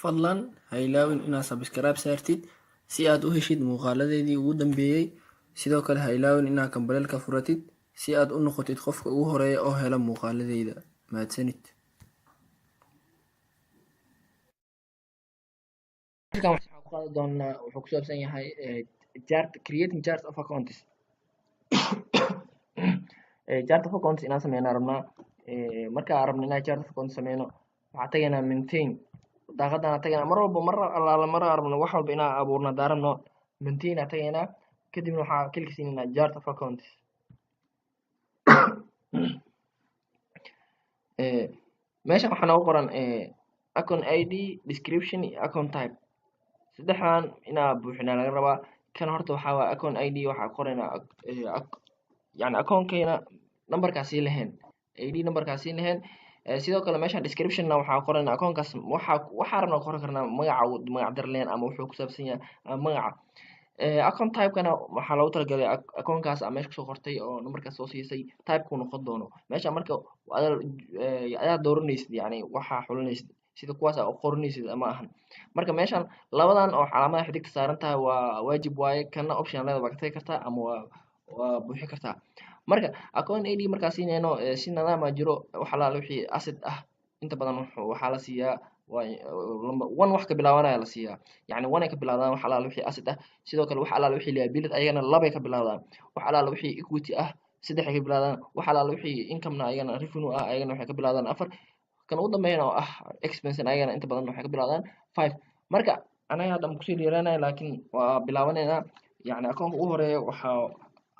Fadlan ha ilaawin inaad subscribe saartid si aad u heshid muuqaaladeedii ugu dambeeyay. Sidoo kale ha ilaawin inaad gambaleelka furatid si aad u noqotid qofka ugu horeeya oo hela muuqaaladeyda. Mahadsanid. Halkan waxaan ku qaadi doonaa wuxuu ku saabsan yahay chart, creating chart of accounts. Chart of accounts inaan sameynaa rabnaa. Markaan rabno inaan chart of accounts sameyno, waxaan tagaynaa maintain, daaqadaan tagaynaa. Mar walba, mar allaala mar rabno wax walba inaan abuurno haddaan rabno, maintain aan tagaynaa, kadibna waxaa click siinaynaa chart of accounts. Meeshan waxaa noogu qoran account ID, description iyo account type. Saddexdan inaa buuxinaa laga rabaa. Kan horta waxaa waaye account ID, waxaa qoraynaa yani accountkeena numberkaa sii lahayn, ID numberkaa sii lahayn. Sidoo kale meeshan descriptionna waxaa qoraynaa accountkaas waxaa rabnaa qoran karnaa, magaca magac dar leen ama wuxuu ku saabsan yahay ama magaca. Account type-kana waxaa loogu talagalay accountkaas aa meesha kusoo qortay oo numberkaas soo siisay type-ku noqon doono. Meesha marka adaa dooranaysid, yani waxaa xulinaysid sida kuwaas aa u qoranaysid ma ahan. Marka meeshan labadan oo calaamadaha xidigta saaran tahay waa waajib waaye, kana option leeda waa ka tagi kartaa ama waa buuxin kartaa. Marka account ID markaa siinayno, si nidaam aa jiro. Wax alaala wixii asset ah inta badan waxaa la siiyaa waa number one, wax ka bilaabanaya la siiyaa, yani one ay ka bilaabdaan wax alaala wixii asset ah. Sidoo kale wax alaala wixii liability ayagana labay ka bilaabdaan, wax alaala wixii equity ah saddex ay ka bilaabdaan, wax alaala wixii income-na ayagana revenue ah ayagana waxay ka bilaabdaan afar, kan ugu dambeeyana oo ah expense ayagana inta badan waxay ka bilaabdaan five. Marka anaga hadda ma kusii dheeraanaya, laakiin waa bilaabanaynaa. Yani akoonka ugu horeeya waxaa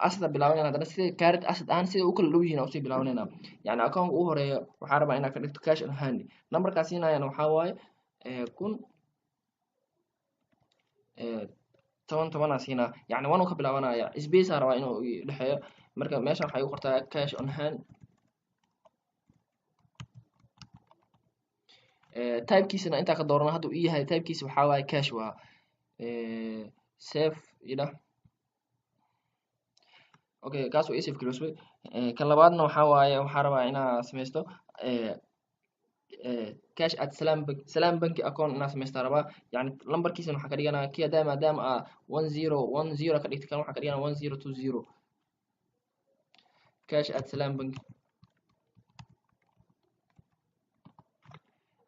asset aan bilaabanayna, haddana sida current asset ahaan sida u kala dhow yihiin aan usii bilaabanayna. Yani akoonka ugu horeeya waxaa rabaa inaad ka dhigto cash on hand. Numberkaa siinayana waxaa waaye 1000 10 10 aa siinaa, yani one uu ka bilaabanaya, space aa rabaa inuu i dhexeeyo. Marka meeshan waxay igu qortaa cash on hand. Typekiisana intaa ka doorano hadda uu ii yahay, typekiisa waxaa waaye cash, waa save ida. Okay, kaas waa ii save garoosmay. Kan labaadna waxaa waaye waxaa rabaa inaa sameysto cash at Salam Bank, Salam Banki account inaa sameystaa rabaa. Yani lambarkiisana waxaa ka dhiganaa kii hadaa, maadaama aa 1010 ka dhigtay, kan waxaa ka dhiganaa 1020, cash at Salam Bank.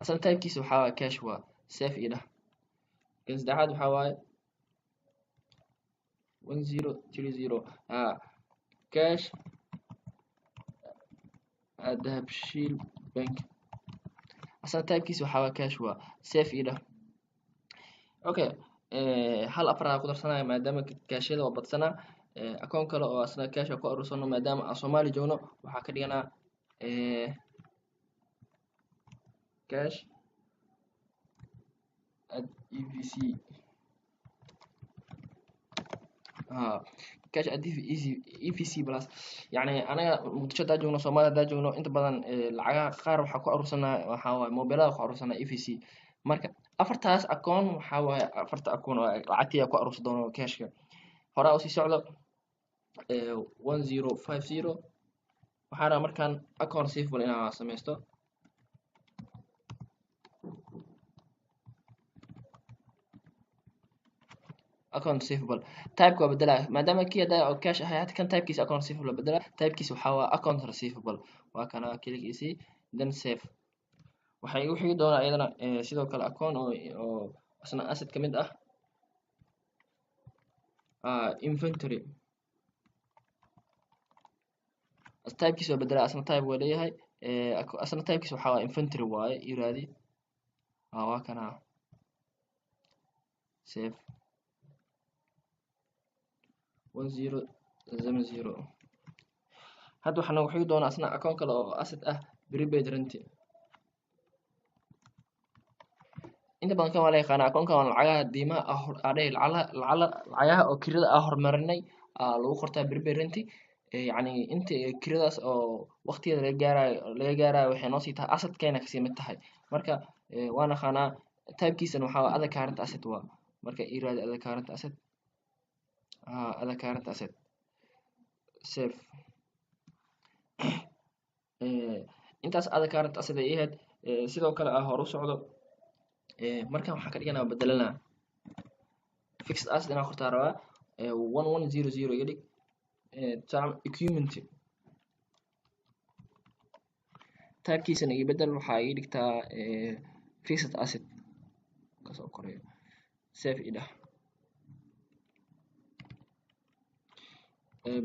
Asna typekiisa waxaa waaye cash, waa save ida. Kan saddexaad waxaa waaye 1030, cash at Dahabshiil Bank. Asna typekiisa waxaa waaye cash, waa save ida. Okay, hal afar aa ku darsanaya maadaama cashyada waa badsanaa. Account kale oo asna cash aan ku aruursano, maadaama aan Soomaali joogno, waxaa ka dhiganaa cash at EVC, cash at EVC plus. Yani anaga Muqdisho hadaa joogno, Soomaaliya hadaa joogno, inta badan lacagaha qaar waxaa ku aruursanaa waxaa waaye mobilada ku aruursanaa EVC. Marka afartaas account waxaa waaye afarta account oo lacagtii ku aruursan doono cashka. Horaa usii socdo, 1050 waxaa rabaa markaan account receivable inaa sameysto. Account receivable type waa bedelaa, maadaama kii hadaa oo cash ahay, hadda kan typekiisa account receivable waa bedelaa. Typekiisa waxaa waa account receivable, waa kana kligiisii, then save. Waxaa igu xigi doonaa iyadana sidoo kale account oo isna asset ka mid ah, inventory. Typekiisa waa bedelaa, asna type waa leeyahay. Asna typekiisa waxaa waa inventory waaye, iraadi, waa kana, save, 1070. Hadda waxaa noogu xigi doonaa asna account kale oo asset ah, prepaid rent. Inta badan kan waa la yaqaanaa, accountkan waa lacagaha deymaha ah aa dhihi lacagaha oo kirada aa horumarinay aa lagu qortaa prepaid rent. Yacni inta kiradaas oo waqtigeeda laga gaarayo waxay noo sii tahay assetkeena kasii mid tahay. Marka waa naqaanaa typekiisana waxaa waa other current asset waa. Marka ii raadi other current asset, other current asset, save. Intaas other current asset ay ahayd. Sidoo kale ah hor u socdo. Markan waxaan ka dhiganaa bedelanaa fixed asset inaan qortaa rabaa, 1100 iga dhig. Tusaale equipment typekiisana iga bedel, waxaa iga dhigtaa fixed asset kasoo koreeyo, save i dhah.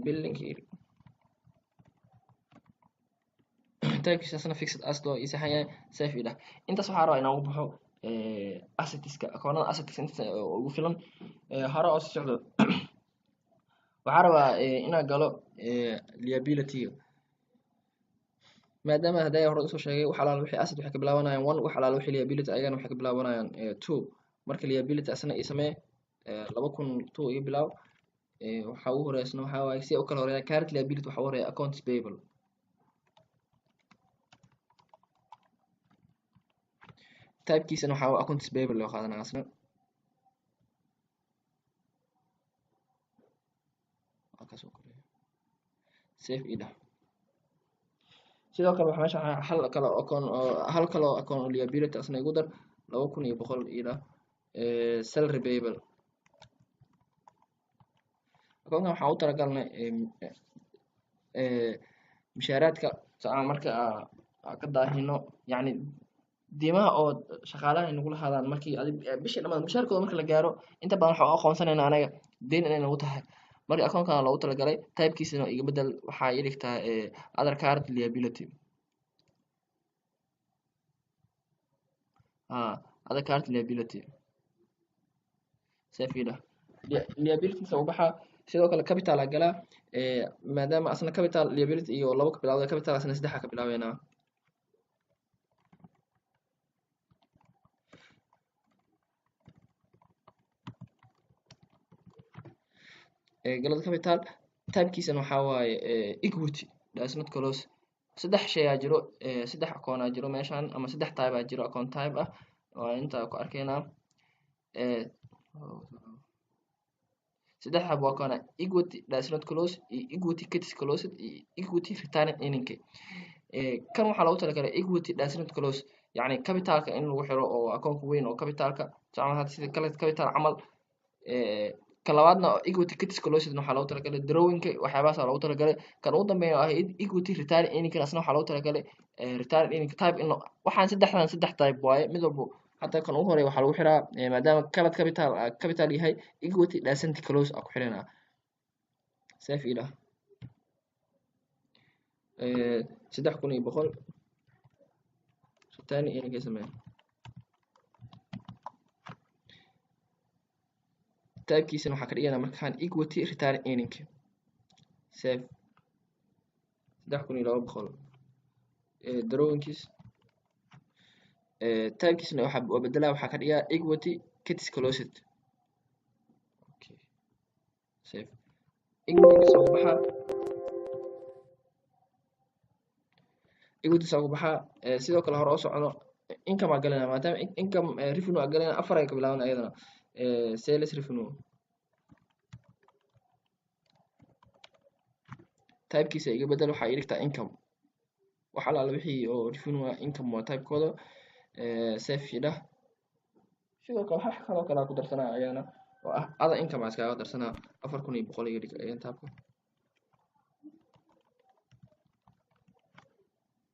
Building typekiisa asna fixed asset oo ii saxan yahay, save i dhah. Intaas waxaa rabaa inaan ugu baxo assetiska, akoonada assetiska intaas ugu filan. Hore oo sii socdo, waxaa rabaa inaan galo liability-ga, maadaama hadda hore usoo sheegay wax alaala wixii asset waxay ka bilaabanayaan 1, wax alaala wixii liability ayagana waxay ka bilaabanayaan 2. Marka liability asna ii samee, 2002 iga bilaaw. Waxaa ugu horeysana waxaa waaye si u kala horeeya current liability, waxaa ugu horeeya accounts payable. Typekiisana waxaa waaye accounts payable loo qaadanaya asna. Kasoo koreeya, save i dhah. Sidoo kale waxaa meesha hal kale account oo hal kale oo account oo liability asna igu dar, 2100 i dhah, salary payable. Akoonkan waxaan u talagalnay mushaaraadka marka ka daahino, yacni diimaha oo shaqaalaha ay nagula hadaan markii bishii dhamaad mushaarkooda marka la gaaro, inta badan waxaan u aqoonsanaynaa anaga deyn inay nagu tahay. Marka akoonkan loogu talagalay typekiisana iga bedel, waxaa ii dhigtaa other current liability, other current liability, save i dhah. Liabilities u baxaa. Sidoo kale capital aa galaa, maadaama asna capital liability iyo labo ka bilawda, capital asna saddexa ka bilaabeynaa. Galada capital typekiisana waxaa waaye equity does not close. Saddex shay aa jiro, saddex akoon aa jiro meeshan, ama saddex type aa jiro, account type ah waa inta ku arkaynaa. Saddex hab waa kana: equity does not close iyo equity gets closed iyo equity return earning. Kan waxaa loogu talagalay equity does not close, yacni capitalka in lagu xiro oo akoonka weyn oo capitalka tusaale ahaan sida kale capital camal. Ka labaadna equity gets closed waxaa loogu talagalay drawingka, waxyaabahaas loogu talagalay. Kan ugu dambeeya oo ah equity return earning asna waxaa loogu talagalay return earning type in waxaan saddexdan saddex type waaye mid walbo. Hadda kan ugu horeeya waxaa lagu xiraa, maadaama kalad capital capital yahay, equity doesn't close aa ku xiranaa, save i dhah. 3100 return earning ka sameeya, typekiisana waxaa ka dhiganaa markaan equity return earning, save. 3200 drawingkiis, typekiisana waxaa waa bedelaa, waxaa ka dhigaa equity gets closed, okay, save. Equity soo baxaa, equity soo baxaa. Sidoo kale hore u socono, income aa galanaa, maadaama income revenue aa galanaa, afar ay ka bilaaban ayadana. Sales revenue typekiisa iga bedel, waxaa ii dhigtaa income, wax alaala wixii oo revenue ah income waa typekooda, save i dhah. Sidoo kale wax kaloo kale aa ku darsanaa ayana oo ah other income aa iskaga darsanaa, 4100 iga dhig ayan typeka,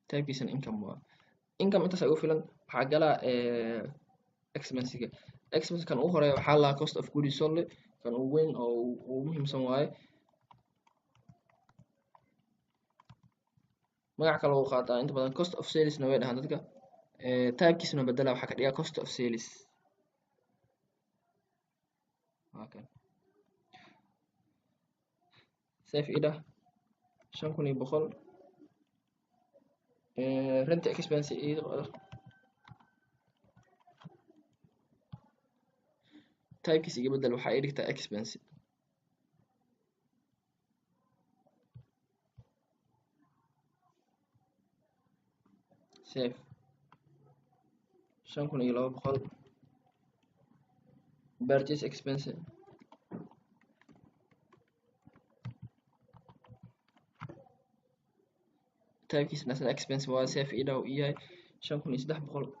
typekiisana income waa income. Intaas ugu filan. Waxaa galaa expensiga. Expense kan ugu horeeya waxaa lahaa cost of goods sold, kan ugu weyn oo ugu muhiimsan waaye. Magac kale uu qaataa inta badan cost of salesna way dhahaan dadka. Typekiisana bedela, waxaa ka dhigaa cost of sales, waa kan, save i dhah. 5100. Rent expense typekiisa iga bedel, waxaa ii dhigtaa expense, save. 5200. Purchase expense typekiisana asna expense waa, save i dhaw yahay. 5300.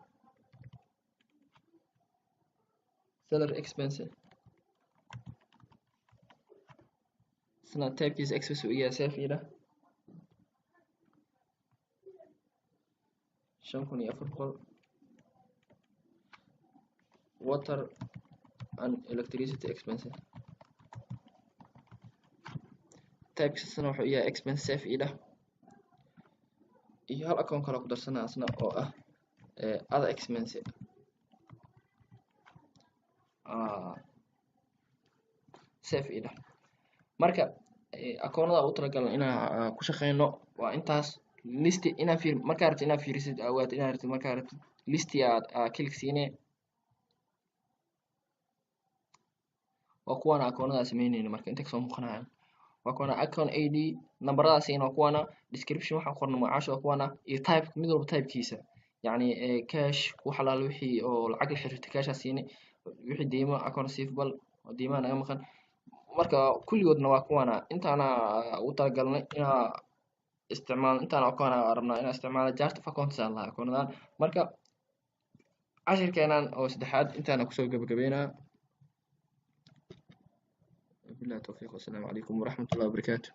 Salary expense isna typekiisa expense uu yahay, save ii dheh. 5400. Water and electricity expense typekiisana wuxuu yahay expense, save ii dheh. Iyo hal account kale ku darsanaa asna oo ah other expense, save ii dheh. Marka akoonada ugu talagalna inaan ku shaqeyno waa intaas. Listi inaa fiir markaa rabtid, inaad fiirisid awaad inaad rabtid, markaa rabtid listi aad click siine. Waa kuwana akoonada sameyneyna. Marka inta kasoo muuqanayaan waa kuwana account ID nambaradaasina, waa kuwana description waxaan qorna, magacaasha waa kuwana iyo type, mid walba typekiisa, yacni cash, wax alaala wixii oo lacag la xiriirta cash aa siine, wixii deymo account receivable oo deymaha naga maqan. Marka kulligoodna waa kuwana intaana ugu talagalnay inaa isticmaal, intaana account aa rabnaa inaa isticmaalo. Chart of accounts aa lahaa akoonadan. Marka cashirkeenan oo saddexaad intaana kusoo gabagabeynaa. Wabillahi tawfiiq, wassalaamu calaykum waraxmatullahi wabarakaatu.